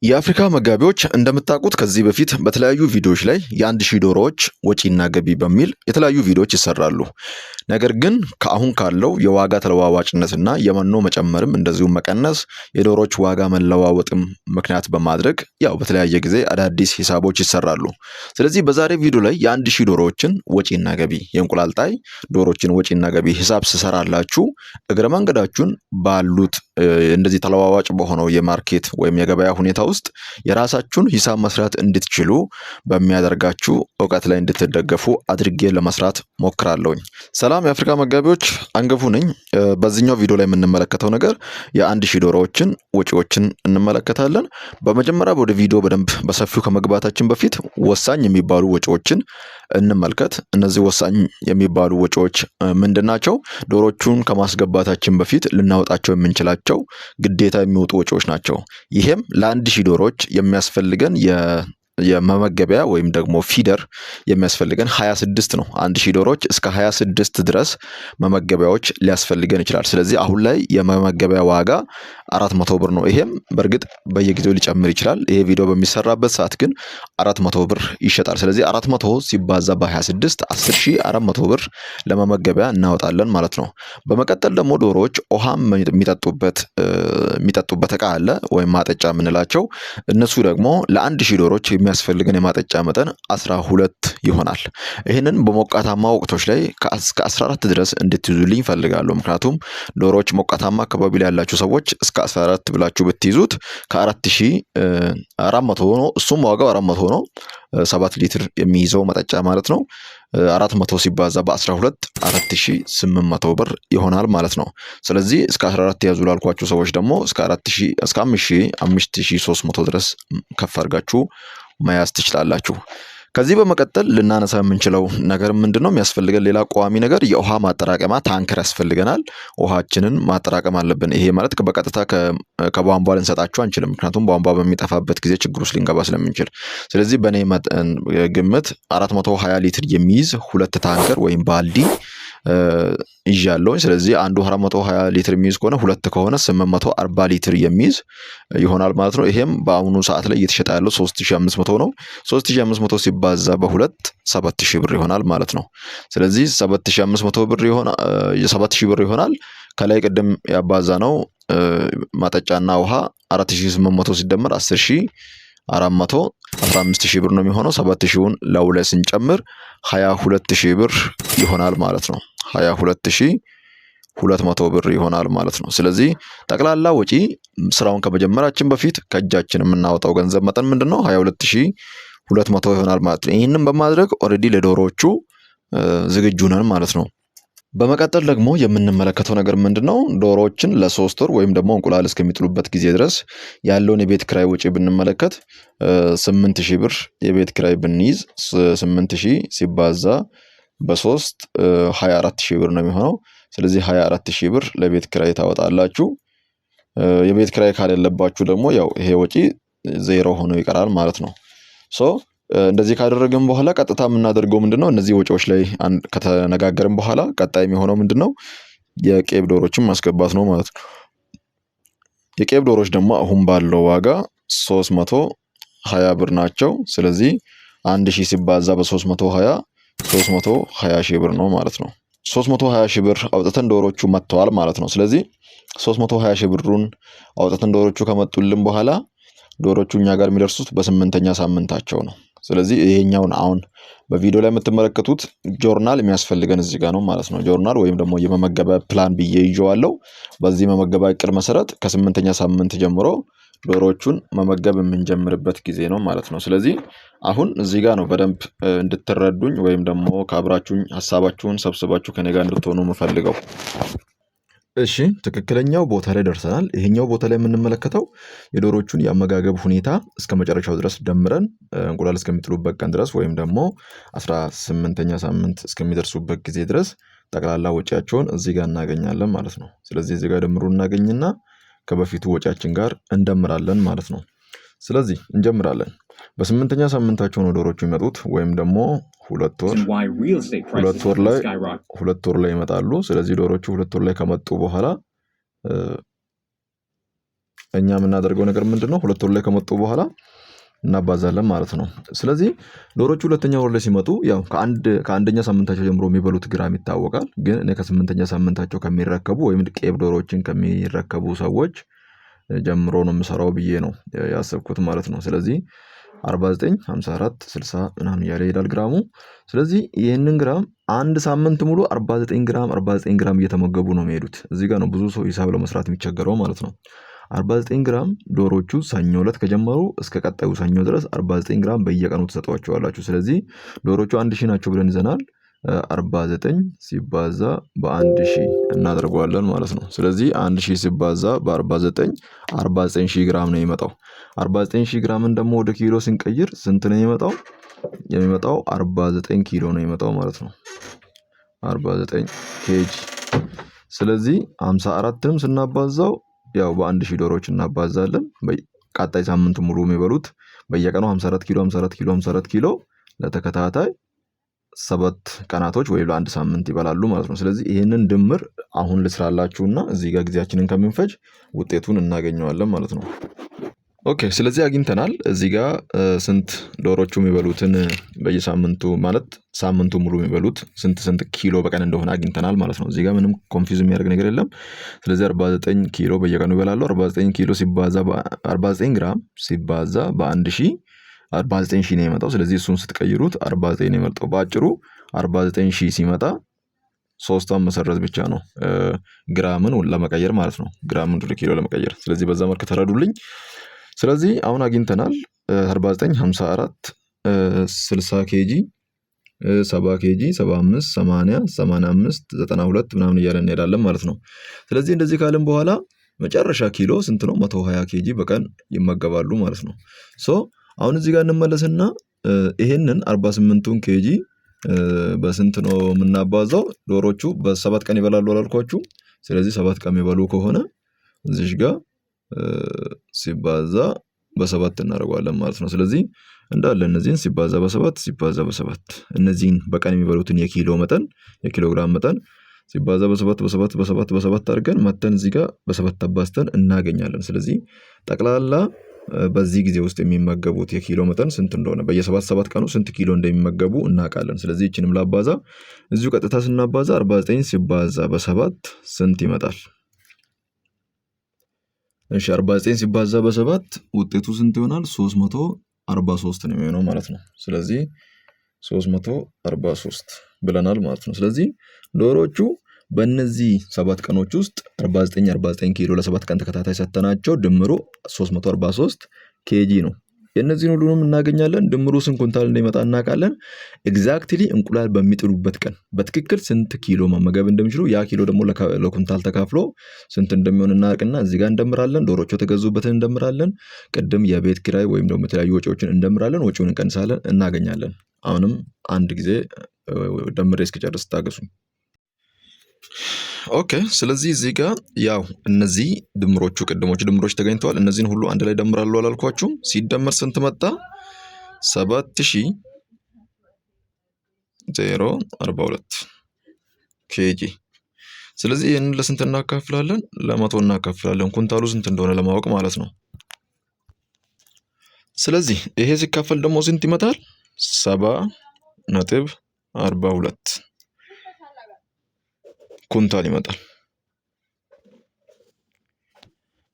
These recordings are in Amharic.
የአፍሪካ መጋቢዎች፣ እንደምታውቁት ከዚህ በፊት በተለያዩ ቪዲዮዎች ላይ የ1000 ዶሮዎች ወጪና ገቢ በሚል የተለያዩ ቪዲዮዎች ይሰራሉ። ነገር ግን ከአሁን ካለው የዋጋ ተለዋዋጭነትና የመኖ መጨመርም እንደዚሁም መቀነስ፣ የዶሮዎች ዋጋ መለዋወጥም ምክንያት በማድረግ ያው በተለያየ ጊዜ አዳዲስ ሂሳቦች ይሰራሉ። ስለዚህ በዛሬ ቪዲዮ ላይ የ1000 ዶሮዎችን ወጪና ገቢ፣ የእንቁላል ጣይ ዶሮዎችን ወጪና ገቢ ሂሳብ ስሰራላችሁ እግረ መንገዳችሁን ባሉት እንደዚህ ተለዋዋጭ በሆነው የ market ወይም የገበያ ሁኔታ ውስጥ የራሳችሁን ሂሳብ መስራት እንድትችሉ በሚያደርጋችሁ እውቀት ላይ እንድትደገፉ አድርጌ ለመስራት ሞክራለሁኝ። ሰላም የአፍሪካ መጋቢዎች፣ አንገፉ ነኝ። በዚህኛው ቪዲዮ ላይ የምንመለከተው ነገር የ1000 ዶሮዎችን ወጪዎችን እንመለከታለን። በመጀመሪያ ወደ ቪዲዮ በደንብ በሰፊው ከመግባታችን በፊት ወሳኝ የሚባሉ ወጪዎችን እንመልከት። እነዚህ ወሳኝ የሚባሉ ወጪዎች ምንድን ናቸው? ዶሮቹን ከማስገባታችን በፊት ልናወጣቸው የምንችላቸው ግዴታ የሚወጡ ወጪዎች ናቸው። ይሄም ለ1000 ዶሮዎች የሚያስፈልገን የመመገቢያ ወይም ደግሞ feeder የሚያስፈልገን 26 ነው። 1000 ዶሮዎች እስከ 26 ድረስ መመገቢያዎች ሊያስፈልገን ይችላል። ስለዚህ አሁን ላይ የመመገቢያ ዋጋ 400 ብር ነው። ይሄም በእርግጥ በየጊዜው ሊጨምር ይችላል። ይሄ ቪዲዮ በሚሰራበት ሰዓት ግን 400 ብር ይሸጣል። ስለዚህ 400 ሲባዛ በ26 10,400 ብር ለመመገቢያ እናወጣለን ማለት ነው። በመቀጠል ደግሞ ዶሮዎች ውሃም የሚጠጡበት እቃ አለ ወይም ማጠጫ የምንላቸው፣ እነሱ ደግሞ ለ1000 ዶሮዎች የሚያስፈልገን የማጠጫ መጠን 12 ይሆናል። ይህንን በሞቃታማ ወቅቶች ላይ እስከ 14 ድረስ እንድትይዙልኝ እፈልጋለሁ። ምክንያቱም ዶሮዎች ሞቃታማ አካባቢ ላይ ያላችሁ ሰዎች እስከ 14 ብላችሁ ብትይዙት ከ4400 ነው። እሱም ዋጋው 400 ነው። 7 ሊትር የሚይዘው መጠጫ ማለት ነው። 400 ሲባዛ በ12 4800 ብር ይሆናል ማለት ነው። ስለዚህ እስከ 14 ያዙ ላልኳችሁ ሰዎች ደግሞ እስከ 4000፣ እስከ 5000፣ 5300 ድረስ ከፍ አድርጋችሁ መያዝ ትችላላችሁ። ከዚህ በመቀጠል ልናነሳ የምንችለው ነገር ምንድን ነው? የሚያስፈልገን ሌላ ቋሚ ነገር የውሃ ማጠራቀሚያ ታንከር ያስፈልገናል። ውሃችንን ማጠራቀም አለብን። ይሄ ማለት በቀጥታ ከቧንቧ ልንሰጣቸው አንችልም። ምክንያቱም ቧንቧ በሚጠፋበት ጊዜ ችግር ውስጥ ልንገባ ስለምንችል። ስለዚህ በእኔ ግምት 420 ሊትር የሚይዝ ሁለት ታንከር ወይም ባልዲ ይዣለሁኝ። ስለዚህ አንዱ 420 ሊትር የሚይዝ ከሆነ፣ ሁለት ከሆነ 840 ሊትር የሚይዝ ይሆናል ማለት ነው። ይሄም በአሁኑ ሰዓት ላይ እየተሸጠ ያለው 3500 ነው። 3500 ሲባዛ በሁለት 7000 ብር ይሆናል ማለት ነው። ስለዚህ 7500 ብር ይሆናል፣ 7000 ብር ይሆናል። ከላይ ቅድም ያባዛነው ማጠጫና ውሃ 4800 ሲደመር 10,400 15,000 ብር ነው የሚሆነው። 7000ውን ለሁለት ስንጨምር 22,000 ብር ይሆናል ማለት ነው። 22,200 ብር ይሆናል ማለት ነው። ስለዚህ ጠቅላላ ወጪ ስራውን ከመጀመራችን በፊት ከእጃችን የምናወጣው ገንዘብ መጠን ምንድን ነው? 22,200 ይሆናል ማለት ነው። ይህንን በማድረግ already ለዶሮዎቹ ዝግጁ ነን ማለት ነው። በመቀጠል ደግሞ የምንመለከተው ነገር ምንድን ነው? ዶሮዎችን ለ3 ወር ወይም ደግሞ እንቁላል እስከሚጥሉበት ጊዜ ድረስ ያለውን የቤት ኪራይ ወጪ ብንመለከት 8000 ብር የቤት ኪራይ ብንይዝ 8000 ሲባዛ በሶስት 24,000 ብር ነው የሚሆነው። ስለዚህ 24,000 ብር ለቤት ኪራይ ታወጣላችሁ። የቤት ኪራይ ካሌለባችሁ ደግሞ ያው ይሄ ወጪ ዜሮ ሆኖ ይቀራል ማለት ነው። So እንደዚህ ካደረግን በኋላ ቀጥታ የምናደርገው ምንድነው? እነዚህ ወጪዎች ላይ ከተነጋገርን በኋላ ቀጣይ የሚሆነው ምንድነው? የቄብ ዶሮችን ማስገባት ነው ማለት ነው። የቄብ ዶሮች ደግሞ አሁን ባለው ዋጋ 320 ብር ናቸው። ስለዚህ 1000 ሲባዛ በ320 320 ሺህ ብር ነው ማለት ነው። 320 ሺህ ብር አውጥተን ዶሮቹ መጥተዋል ማለት ነው። ስለዚህ 320 ሺህ ብሩን አውጥተን ዶሮቹ ከመጡልን በኋላ ዶሮቹ እኛ ጋር የሚደርሱት በስምንተኛ ሳምንታቸው ነው። ስለዚህ ይሄኛውን አሁን በቪዲዮ ላይ የምትመለከቱት ጆርናል የሚያስፈልገን እዚህ ጋር ነው ማለት ነው። ጆርናል ወይም ደግሞ የመመገቢያ ፕላን ብዬ ይዤዋለሁ። በዚህ መመገቢያ እቅድ መሰረት ከስምንተኛ ሳምንት ጀምሮ ዶሮዎቹን መመገብ የምንጀምርበት ጊዜ ነው ማለት ነው። ስለዚህ አሁን እዚህ ጋር ነው በደንብ እንድትረዱኝ ወይም ደግሞ ከአብራችሁኝ ሀሳባችሁን ሰብስባችሁ ከኔ ጋር እንድትሆኑ የምፈልገው። እሺ፣ ትክክለኛው ቦታ ላይ ደርሰናል። ይሄኛው ቦታ ላይ የምንመለከተው የዶሮቹን የአመጋገብ ሁኔታ እስከ መጨረሻው ድረስ ደምረን እንቁላል እስከሚጥሉበት ቀን ድረስ ወይም ደግሞ 18ኛ ሳምንት እስከሚደርሱበት ጊዜ ድረስ ጠቅላላ ወጪያቸውን እዚህ ጋር እናገኛለን ማለት ነው። ስለዚህ እዚህ ጋር ደምሮ እናገኝና ከበፊቱ ወጪያችን ጋር እንደምራለን ማለት ነው። ስለዚህ እንጀምራለን። በስምንተኛ ሳምንታቸው ነው ዶሮቹ የሚመጡት ወይም ደግሞ 2 ወር 2 ወር ላይ 2 ወር ላይ ይመጣሉ። ስለዚህ ዶሮቹ 2 ወር ላይ ከመጡ በኋላ እኛ የምናደርገው ነገር ምንድነው? 2 ወር ላይ ከመጡ በኋላ እናባዛለን ማለት ነው። ስለዚህ ዶሮቹ 2ኛ ወር ላይ ሲመጡ ያው ከአንደኛ ሳምንታቸው ጀምሮ የሚበሉት ግራም ይታወቃል። ግን እኔ ከ8ኛ ሳምንታቸው ከሚረከቡ ወይም ቄብ ዶሮዎችን ከሚረከቡ ሰዎች ጀምሮ ነው የምሰራው ብዬ ነው ያሰብኩት ማለት ነው። ስለዚህ 49 54 60 ምናምን እያለ ይሄዳል ግራሙ። ስለዚህ ይህንን ግራም አንድ ሳምንት ሙሉ 49 ግራም 49 ግራም እየተመገቡ ነው የሚሄዱት። እዚህ ጋር ነው ብዙ ሰው ሂሳብ ለመስራት የሚቸገረው ማለት ነው። 49 ግራም ዶሮቹ ሰኞ ዕለት ከጀመሩ እስከ ቀጣዩ ሰኞ ድረስ 49 ግራም በየቀኑ ትሰጧቸዋላችሁ። ስለዚህ ዶሮቹ 1000 ናቸው ብለን ይዘናል። 49 ሲባዛ በ1000 እናደርገዋለን ማለት ነው። ስለዚህ 1000 ሲባዛ በ49 49000 ግራም ነው የሚመጣው። 49000 ግራምን ደግሞ ወደ ኪሎ ስንቀይር ስንት ነው የሚመጣው? የሚመጣው 49 ኪሎ ነው የሚመጣው ማለት ነው። 49 ኬጂ። ስለዚህ 54ንም ስናባዛው ያው በ1000 ዶሮዎች እናባዛለን። ቀጣይ ሳምንት ሙሉ የሚበሉት በየቀኑ 54 ኪሎ 54 ኪሎ 54 ኪሎ ለተከታታይ 7 ቀናቶች ወይ ለአንድ ሳምንት ይበላሉ ማለት ነው። ስለዚህ ይሄንን ድምር አሁን ልስራላችሁና እዚህ ጋር ጊዜያችንን ከምንፈጅ ውጤቱን እናገኘዋለን ማለት ነው። okay፣ ስለዚህ አግኝተናል። እዚህ ጋር ስንት ዶሮቹ የሚበሉትን በየሳምንቱ ማለት ሳምንቱ ሙሉ የሚበሉት ስንት ስንት ኪሎ በቀን እንደሆነ አግኝተናል ማለት ነው። እዚህ ጋር ምንም confuse የሚያደርግ ነገር የለም። ስለዚህ 49 ኪሎ በየቀኑ ይበላሉ። 49 ኪሎ ሲባዛ በ49 ግራም ሲባዛ በ1000 49000 ነው የመጣው። ስለዚህ እሱን ስትቀይሩት 49 ነው የመጣው። በአጭሩ 49000 ሲመጣ ሶስቷን መሰረዝ ብቻ ነው ግራምን ለመቀየር ማለት ነው። ግራምን ወደ ኪሎ ለመቀየር። ስለዚህ በዛ መልክ ተረዱልኝ። ስለዚህ አሁን አግኝተናል 49 54 60 ኬጂ 70 ኬጂ 75 80 85 92 ምናምን እያለን እንሄዳለን ማለት ነው። ስለዚህ እንደዚህ ካልን በኋላ መጨረሻ ኪሎ ስንት ነው? 120 ኬጂ በቀን ይመገባሉ ማለት ነው። so አሁን እዚህ ጋር እንመለስና ይሄንን 48ቱን ኬጂ በስንት ነው የምናባዛው? ዶሮቹ በሰባት ቀን ይበላሉ አላልኳችሁ? ስለዚህ 7 ቀን የሚበሉ ከሆነ እዚህ ጋር ሲባዛ በሰባት እናደርገዋለን ማለት ነው። ስለዚህ እንዳለ እነዚህን ሲባዛ በሰባት ሲባዛ በሰባት እነዚህን በቀን የሚበሉትን የኪሎ መጠን የኪሎ ግራም መጠን ሲባዛ በሰባት በሰባት በሰባት በሰባት አድርገን መተን እዚህ ጋር በሰባት አባዝተን እናገኛለን። ስለዚህ ጠቅላላ በዚህ ጊዜ ውስጥ የሚመገቡት የኪሎ መጠን ስንት እንደሆነ በየሰባት ሰባት ቀኑ ስንት ኪሎ እንደሚመገቡ እናውቃለን። ስለዚህ ይችንም ላባዛ እዚሁ ቀጥታ ስናባዛ 49 ሲባዛ በሰባት ስንት ይመጣል? እሺ 49 ሲባዛ በሰባት ውጤቱ ስንት ይሆናል? 343 ነው የሚሆነው ማለት ነው። ስለዚህ 343 ብለናል ማለት ነው። ስለዚህ ዶሮቹ በእነዚህ 7 ቀኖች ውስጥ 49 49 ኪሎ ለሰባት ቀን ተከታታይ ሰተናቸው ድምሩ 343 ኬጂ ነው። የእነዚህን ሁሉንም እናገኛለን። ድምሩ ስንት ኩንታል እንደሚመጣ እናውቃለን። exactly እንቁላል በሚጥሉበት ቀን በትክክል ስንት ኪሎ መመገብ እንደሚችሉ ያ ኪሎ ደግሞ ለኩንታል ተካፍሎ ስንት እንደሚሆን እናውቅና እዚህ ጋር እንደምራለን። ዶሮቹ የተገዙበትን እንደምራለን። ቅድም የቤት ኪራይ ወይም ደግሞ የተለያዩ ወጪዎችን እንደምራለን። ወጪውን እንቀንሳለን፣ እናገኛለን። አሁንም አንድ ጊዜ ደምሬ እስክጨርስ ታገሱ። okay፣ ስለዚህ እዚህ ጋር ያው እነዚህ ድምሮቹ ቅድሞቹ ድምሮች ተገኝተዋል። እነዚህን ሁሉ አንድ ላይ ደምራለሁ አላልኳችሁም? ሲደመር ስንት መጣ? 7042 ኬጂ። ስለዚህ ይሄንን ለስንት እናካፍላለን? ለመቶ እናካፍላለን፣ ኩንታሉ ስንት እንደሆነ ለማወቅ ማለት ነው። ስለዚህ ይሄ ሲካፈል ደግሞ ስንት ይመጣል? 7.42 ኩንታል ይመጣል።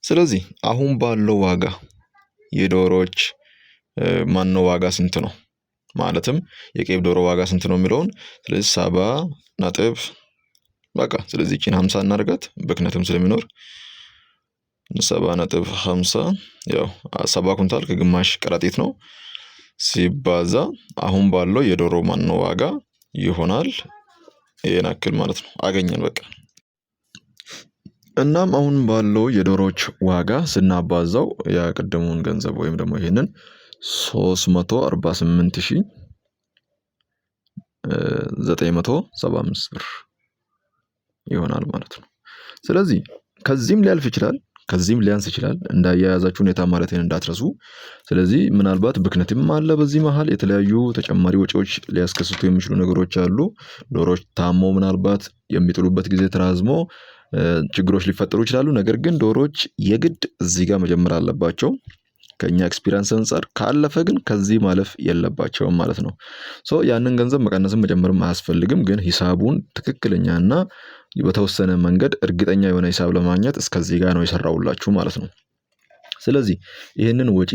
ስለዚህ አሁን ባለው ዋጋ የዶሮዎች ማነው ዋጋ ስንት ነው? ማለትም የቄብ ዶሮ ዋጋ ስንት ነው የሚለውን ስለዚህ 7 ነጥብ በቃ ስለዚህ እቺን 50 እናድርጋት ብክነትም ስለሚኖር 7.50 ያው 7 ኩንታል ከግማሽ ከረጢት ነው ሲባዛ አሁን ባለው የዶሮ ማነው ዋጋ ይሆናል ይሄን ያክል ማለት ነው። አገኘን በቃ። እናም አሁን ባለው የዶሮዎች ዋጋ ስናባዛው ያቀደመውን ገንዘብ ወይም ደግሞ ይሄንን 348975 ብር ይሆናል ማለት ነው። ስለዚህ ከዚህም ሊያልፍ ይችላል፣ ከዚህም ሊያንስ ይችላል። እንዳያያዛችሁ ሁኔታ ማለቴን እንዳትረሱ። ስለዚህ ምናልባት ብክነትም አለ በዚህ መሃል የተለያዩ ተጨማሪ ወጪዎች ሊያስከስቱ የሚችሉ ነገሮች አሉ። ዶሮዎች ታሞ ምናልባት የሚጥሉበት ጊዜ ተራዝሞ ችግሮች ሊፈጠሩ ይችላሉ። ነገር ግን ዶሮዎች የግድ እዚህ ጋር መጀመር አለባቸው ከኛ experience አንፃር። ካለፈ ግን ከዚህ ማለፍ የለባቸውም ማለት ነው። So ያንን ገንዘብ መቀነስም መጨመርም አያስፈልግም። ግን ሂሳቡን ትክክለኛና በተወሰነ መንገድ እርግጠኛ የሆነ ሂሳብ ለማግኘት እስከዚህ ጋር ነው የሰራሁላችሁ ማለት ነው። ስለዚህ ይህንን ወጪ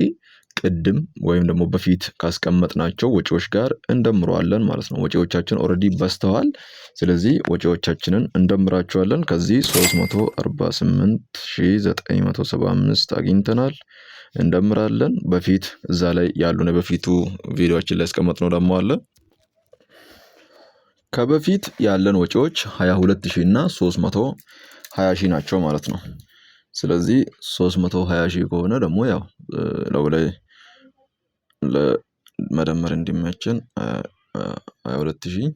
ቅድም ወይም ደግሞ በፊት ካስቀመጥናቸው ወጪዎች ጋር እንደምረዋለን ማለት ነው። ወጪዎቻችን already በዝተዋል። ስለዚህ ወጪዎቻችንን እንደምራቸዋለን። ከዚህ 348975 አግኝተናል። እንደምራለን። በፊት እዛ ላይ ያሉን በፊቱ ቪዲዮአችን ላይ ያስቀመጥነው ደግሞ አለ። ከበፊት ያለን ወጪዎች 22000 እና 320000 ናቸው ማለት ነው። ስለዚህ 320 ሺህ ከሆነ ደግሞ ያው ለው ላይ ለመደመር እንዲመችን 22000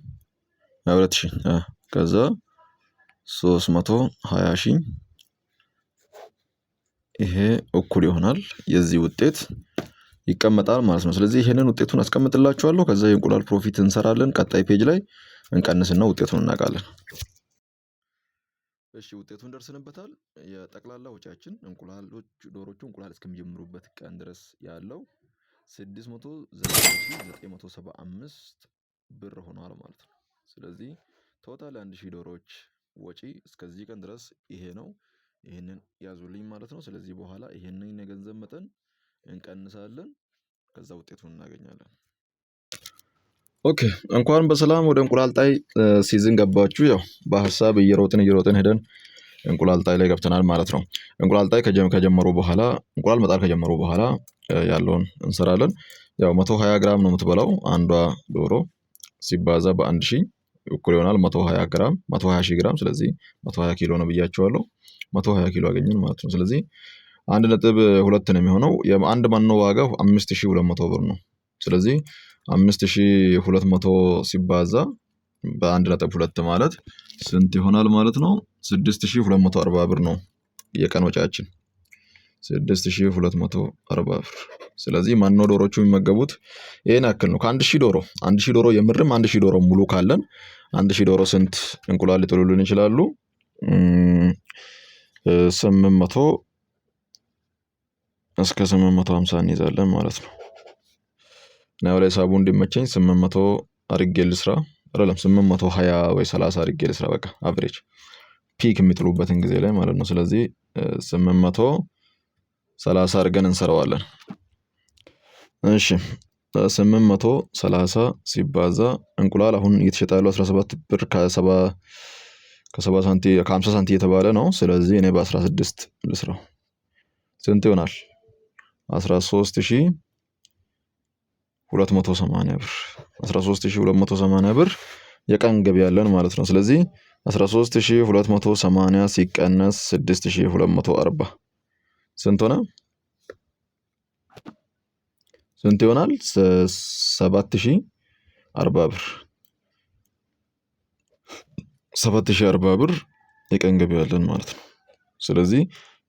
22000 ከዛ 320 ሺህ ይሄ እኩል ይሆናል የዚህ ውጤት ይቀመጣል ማለት ነው። ስለዚህ ይሄንን ውጤቱን አስቀምጥላችኋለሁ። ከዛ የእንቁላል profit እንሰራለን። ቀጣይ page ላይ እንቀንስና ውጤቱን እናውቃለን። እሺ ውጤቱን ደርሰንበታል። የጠቅላላ ወጪያችን እንቁላሎች ዶሮቹ እንቁላል እስከሚጀምሩበት ቀን ድረስ ያለው 609,975 ብር ሆኗል ማለት ነው። ስለዚህ total 1000 ዶሮዎች ወጪ እስከዚህ ቀን ድረስ ይሄ ነው። ይሄንን ያዙልኝ ማለት ነው። ስለዚህ በኋላ ይሄንን የገንዘብ መጠን እንቀንሳለን። ከዛ ውጤቱን እናገኛለን። Okay እንኳን በሰላም ወደ እንቁላል ጣይ season ገባችሁ። ያው በሀሳብ እየሮጥን እየሮጥን ሄደን እንቁላል ጣይ ላይ ገብተናል ማለት ነው። እንቁላል ጣይ ከጀመሩ በኋላ እንቁላል መጣል ከጀመሩ በኋላ ያለውን እንሰራለን። ያው 120 ግራም ነው የምትበላው አንዷ ዶሮ ሲባዛ በ1000 እኩል ይሆናል 120 ግራም 120 ሺህ ግራም። ስለዚህ 120 ኪሎ ነው ብያቸዋለሁ። 120 ኪሎ አገኘን ማለት ነው። ስለዚህ 1.2 ነው የሚሆነው። የአንድ መኖ ዋጋው 5200 ብር ነው። ስለዚህ 5200 ሲባዛ በ1.2 ማለት ስንት ይሆናል ማለት ነው? 6240 ብር ነው የቀን ወጪያችን። 6240 ብር። ስለዚህ መኖ ዶሮቹ የሚመገቡት ይሄን ያክል ነው። ከአንድ ሺህ ዶሮ 1000 ዶሮ የምርም 1000 ዶሮ ሙሉ ካለን 1000 ዶሮ ስንት እንቁላል ሊጥሉልን ይችላሉ? 800 እስከ 850 እንይዛለን ማለት ነው። እና ላይ ሂሳቡ እንዲመቸኝ 800 አድርጌ ልስራ። አይደለም 820 ወይ 30 አድርጌ ልስራ። በቃ average peak የሚጥሉበትን ጊዜ ላይ ማለት ነው። ስለዚህ 830 አድርገን እንሰራዋለን። እሺ 830 ሲባዛ እንቁላል አሁን እየተሸጠ ያለው 17 ብር ከሰባ ሳንቲ ከ50 ሳንቲ እየተባለ ነው። ስለዚህ እኔ በ16 ልስራው። ስንት ይሆናል? 13280 ብር። 13280 ብር የቀን ገቢ ያለን ማለት ነው። ስለዚህ 13280 ሲቀነስ 6240 ስንት ሆነ? ስንት ይሆናል? 7040 ብር። 7040 ብር የቀን ገቢ ያለን ማለት ነው። ስለዚህ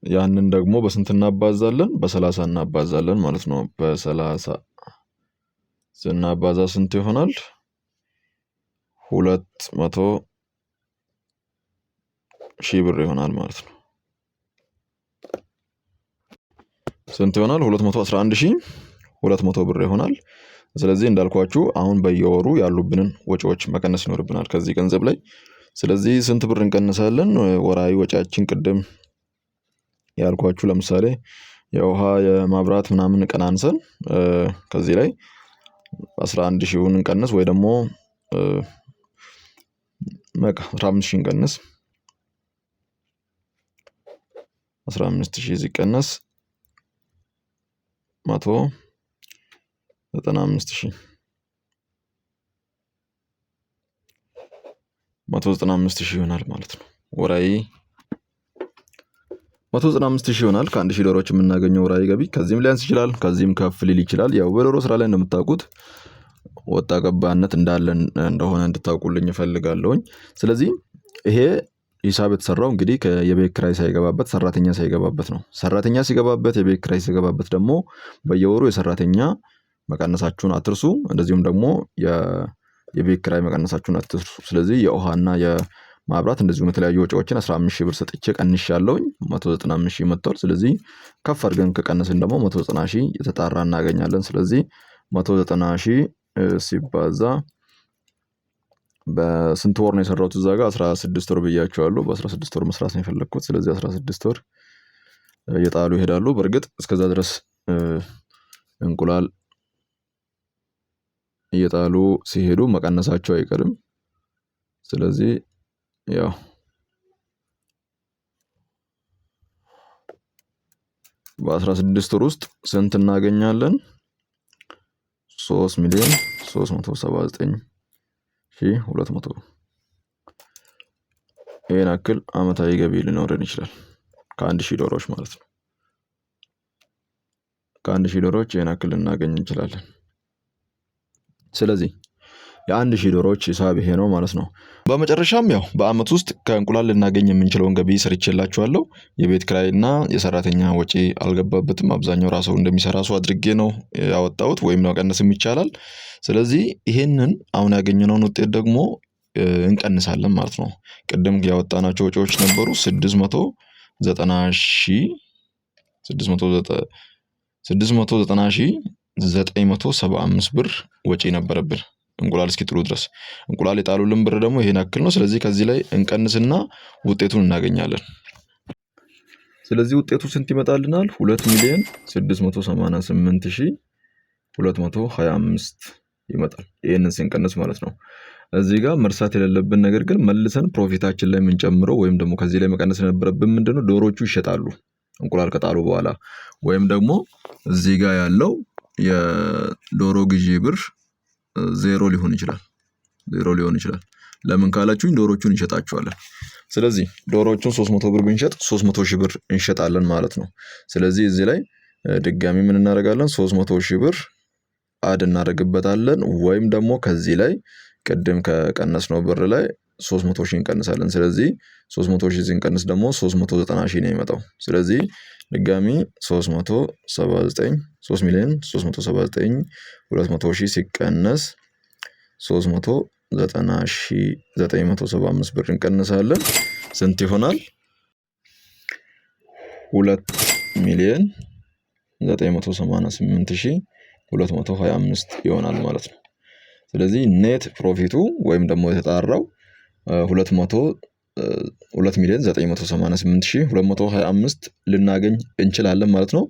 ያንን ደግሞ በስንት እናባዛለን? በ30 እናባዛለን ማለት ነው። በ30 ስናባዛ ስንት ይሆናል? 200 ሺህ ብር ይሆናል ማለት ነው። ስንት ይሆናል? 211200 ብር ይሆናል። ስለዚህ እንዳልኳችሁ አሁን በየወሩ ያሉብንን ወጪዎች መቀነስ ይኖርብናል ከዚህ ገንዘብ ላይ። ስለዚህ ስንት ብር እንቀንሳለን? ወራዊ ወጪያችን ቅድም ያልኳችሁ ለምሳሌ የውሃ የማብራት ምናምን ቀናንሰን ከዚህ ላይ 11 ሺውን እንቀንስ ወይ ደግሞ በቃ 15 ሺህ እንቀንስ። 15 ሺህ ሲቀነስ 195 ሺህ 195 ሺህ ይሆናል ማለት ነው። ወራዊ 195 ሺህ ይሆናል። ከአንድ ሺህ ዶሮዎች የምናገኘው ወራዊ ገቢ ከዚህም ሊያንስ ይችላል፣ ከዚህም ከፍ ሊል ይችላል። ያው በዶሮ ስራ ላይ እንደምታውቁት ወጣ ገባነት እንዳለን እንደሆነ እንድታውቁልኝ እፈልጋለሁኝ። ስለዚህ ይሄ ሂሳብ የተሰራው እንግዲህ የቤት ኪራይ ሳይገባበት ሰራተኛ ሳይገባበት ነው። ሰራተኛ ሲገባበት የቤት ኪራይ ሲገባበት ደግሞ በየወሩ የሰራተኛ መቀነሳችሁን አትርሱ። እንደዚሁም ደግሞ የቤት ኪራይ መቀነሳችሁን አትርሱ። ስለዚህ የውሃና የመብራት ማብራት እንደዚሁም የተለያዩ ወጪዎችን 15 ሺህ ብር ሰጥቼ ቀንሻለሁኝ። 195 ሺህ መጥቷል። ስለዚህ ከፍ አድርገን ከቀነስን ደግሞ 190 ሺህ የተጣራ እናገኛለን። ስለዚህ 190 ሺህ ሲባዛ በስንት ወር ነው የሰራሁት? እዛ ጋር 16 ወር ብያቸዋለሁ። በ16 ወር መስራት ነው የፈለግኩት። ስለዚህ 16 ወር እየጣሉ ይሄዳሉ። በእርግጥ እስከዛ ድረስ እንቁላል እየጣሉ ሲሄዱ መቀነሳቸው አይቀርም። ስለዚህ ያው በ16 ወር ውስጥ ስንት እናገኛለን? 3,379,200። ይሄን ያክል አመታዊ ገቢ ሊኖረን ይችላል። ከ1,000 ዶሮዎች ማለት ነው። ከ1,000 ዶሮዎች ይሄን ያክል ልናገኝ እንችላለን። ስለዚህ የ1,000 ዶሮዎች ሂሳብ ይሄ ነው ማለት ነው። በመጨረሻም ያው በአመት ውስጥ ከእንቁላል ልናገኝ የምንችለውን ገቢ ሰርቼላችኋለሁ። የቤት ኪራይና የሰራተኛ ወጪ አልገባበትም። አብዛኛው ራሱ እንደሚሰራ ሰው አድርጌ ነው ያወጣሁት፣ ወይም መቀነስም ይቻላል። ስለዚህ ይሄንን አሁን ያገኘነውን ውጤት ደግሞ እንቀንሳለን ማለት ነው። ቅድም ያወጣናቸው ወጪዎች ነበሩ 690,000 690,975 ብር ወጪ ነበረብን እንቁላል እስኪጥሉ ድረስ። እንቁላል የጣሉልን ብር ደግሞ ይሄን ያክል ነው። ስለዚህ ከዚህ ላይ እንቀንስና ውጤቱን እናገኛለን። ስለዚህ ውጤቱ ስንት ይመጣልናል? 2,688,225 ይመጣል። ይሄንን ስንቀንስ ማለት ነው። እዚህ ጋር መርሳት የሌለብን ነገር ግን መልሰን profit ኣችን ላይ የምንጨምረው ወይም ደግሞ ከዚህ ላይ መቀነስ የነበረብን ምንድነው? ዶሮቹ ይሸጣሉ እንቁላል ከጣሉ በኋላ፣ ወይም ደግሞ እዚህ ጋር ያለው የዶሮ ግዢ ብር ዜሮ ሊሆን ይችላል። ዜሮ ሊሆን ይችላል። ለምን ካላችሁኝ ዶሮቹን እንሸጣቸዋለን። ስለዚህ ዶሮቹን 300 ብር ብንሸጥ 300 ሺህ ብር እንሸጣለን ማለት ነው። ስለዚህ እዚህ ላይ ድጋሚ ምን እናደርጋለን? 300 ሺህ ብር add እናደርግበታለን፣ ወይም ደግሞ ከዚህ ላይ ቅድም ከቀነስነው ብር ላይ 300 ሺህ እንቀንሳለን። ስለዚህ 300 ሺህ ስንቀንስ ደግሞ 390 ሺህ ነው የሚመጣው። ስለዚህ ድጋሚ 379 3,379,200 ሺህ ሲቀነስ 390,975 ብር እንቀንሳለን። ስንት ይሆናል? 2,988,225 ይሆናል ማለት ነው። ስለዚህ net profit ኡ ወይም ደግሞ የተጣራው 2,988,225 ልናገኝ እንችላለን ማለት ነው።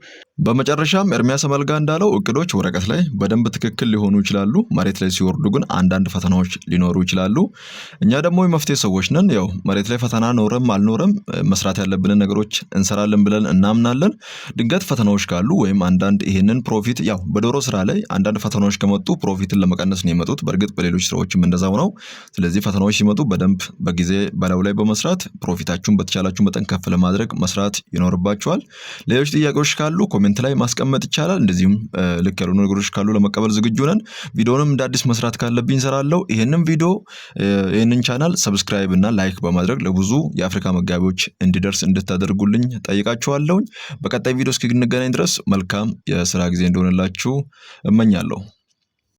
በመጨረሻም ኤርሚያስ አመልጋ እንዳለው እቅዶች ወረቀት ላይ በደንብ ትክክል ሊሆኑ ይችላሉ። መሬት ላይ ሲወርዱ ግን አንዳንድ ፈተናዎች ሊኖሩ ይችላሉ። እኛ ደግሞ የመፍትሄ ሰዎች ነን። ያው መሬት ላይ ፈተና ኖረም አልኖረም መስራት ያለብንን ነገሮች እንሰራለን ብለን እናምናለን። ድንገት ፈተናዎች ካሉ ወይም አንዳንድ ይሄንን profit ያው በዶሮ ስራ ላይ አንዳንድ ፈተናዎች ከመጡ profit ን ለመቀነስ ነው የመጡት። በእርግጥ በሌሎች ስራዎችም እንደዛው ነው። ስለዚህ ፈተናዎች ሲመጡ በደንብ በጊዜ በላዩ ላይ በመስራት profit ኣችሁን በተቻላችሁ መጠን ከፍ ለማድረግ መስራት ይኖርባችኋል። ሌሎች ጥያቄዎች ካሉ comment ላይ ማስቀመጥ ይቻላል። እንደዚሁም ልክ ያልሆኑ ነገሮች ካሉ ለመቀበል ዝግጁ ነን። ቪዲዮንም እንደ አዲስ መስራት ካለብኝ እሰራለሁ። ይሄንን ቪዲዮ ይሄንን channel subscribe እና like በማድረግ ለብዙ የአፍሪካ መጋቢዎች እንዲደርስ እንድታደርጉልኝ ጠይቃችኋለሁኝ። በቀጣይ ቪዲዮ እስክንገናኝ ድረስ መልካም የስራ ጊዜ እንደሆነላችሁ እመኛለሁ።